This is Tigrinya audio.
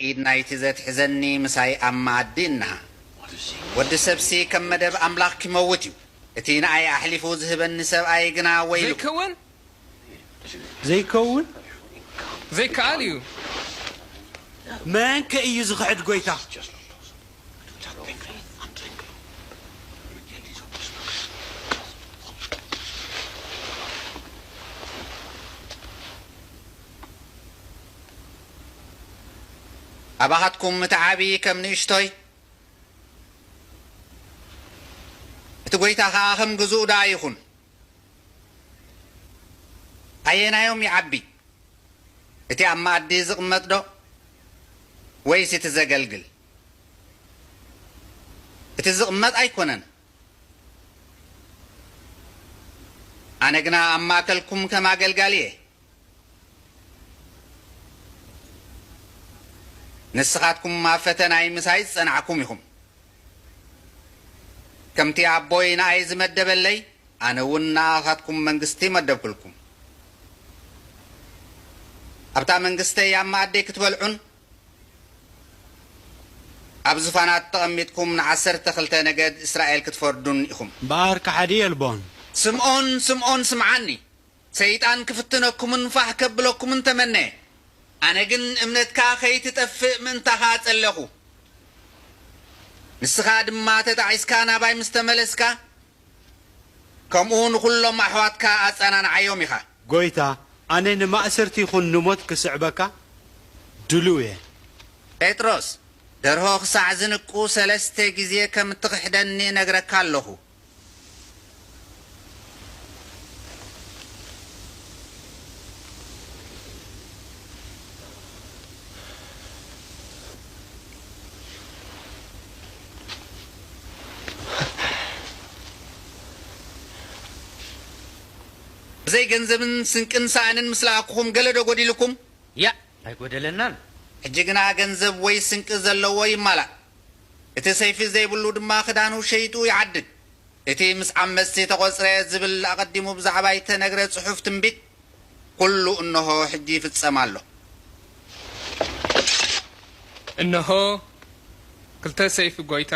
ኢድ ናይቲ ዘትሕዘኒ ምሳይ ኣብ መኣዲ እንሃ። ወዲ ሰብሲ ከም መደብ ኣምላኽ ኪመውት እዩ። እቲ ንኣይ ኣሕሊፉ ዝህበኒ ሰብኣይ ግና ወይሉ። ዘይከውን? ዘይከውን? ዘይከኣል እዩ። መን ከ እዩ ዝኽሕድ ጐይታ? ኣባኻትኩም እቲ ዓቢ ከም ንእሽቶይ፣ እቲ ጐይታ ኸኣ ከም ግዙእ ደኣ ይኹን። ኣየናዮም ይዓቢ? እቲ ኣብ መኣዲ ዝቕመጥ ዶ ወይስ እቲ ዘገልግል? እቲ ዝቕመጥ ኣይኮነን። ኣነ ግና ኣብ ማእከልኩም ከም ኣገልጋሊ እየ። ንስኻትኩም ኣብ ፈተናይ ምሳይ ዝጸናዕኩም ኢኹም። ከምቲ ኣቦይ ንኣይ ዝመደበለይ፣ ኣነ እውን ንኣኻትኩም መንግስቲ መደብኩልኩም። ኣብታ መንግስተይ ኣብ መኣደይ ክትበልዑን ኣብ ዙፋናት ተቐሚጥኩም ንዓሰርተ ክልተ ነገድ እስራኤል ክትፈርዱን ኢኹም። እምበኣር ከሓዲ የልቦን። ስምዖን፣ ስምዖን፣ ስምዓኒ። ሰይጣን ክፍትነኩምን ፋሕ ከብለኩምን ተመነየ። ኣነ ግን እምነትካ ከይትጠፍእ ምእንታኻ ጸለኹ። ንስኻ ድማ ተጣዒስካ ናባይ ምስ ተመለስካ፣ ከምኡ ንኹሎም ኣሕዋትካ ኣጸናንዓዮም ኢኻ። ጐይታ፣ ኣነ ንማእሰርቲ ይኹን ንሞት ክስዕበካ ድሉው እየ። ጴጥሮስ፣ ደርሆ ክሳዕ ዝንቁ ሰለስተ ግዜ ከም እትኽሕደኒ እነግረካ ኣለኹ። ብዘይ ገንዘብን ስንቅን ሰኣንን ምስ ለኣኩኹም ገለ ዶ ጐዲልኩም? ያእ፣ ኣይጐደለናን። ሕጂ ግና ገንዘብ ወይ ስንቂ ዘለዎ ይማላእ፣ እቲ ሰይፊ ዘይብሉ ድማ ክዳኑ ሸይጡ ይዓድግ። እቲ ምስ ዓመጽቲ ተቖጽረ ዝብል ኣቐዲሙ ብዛዕባይ እተነግረ ጽሑፍ ትንቢት፣ ኩሉ እንሆ ሕጂ ይፍጸም ኣሎ። እንሆ፣ ክልተ ሰይፊ ጐይታ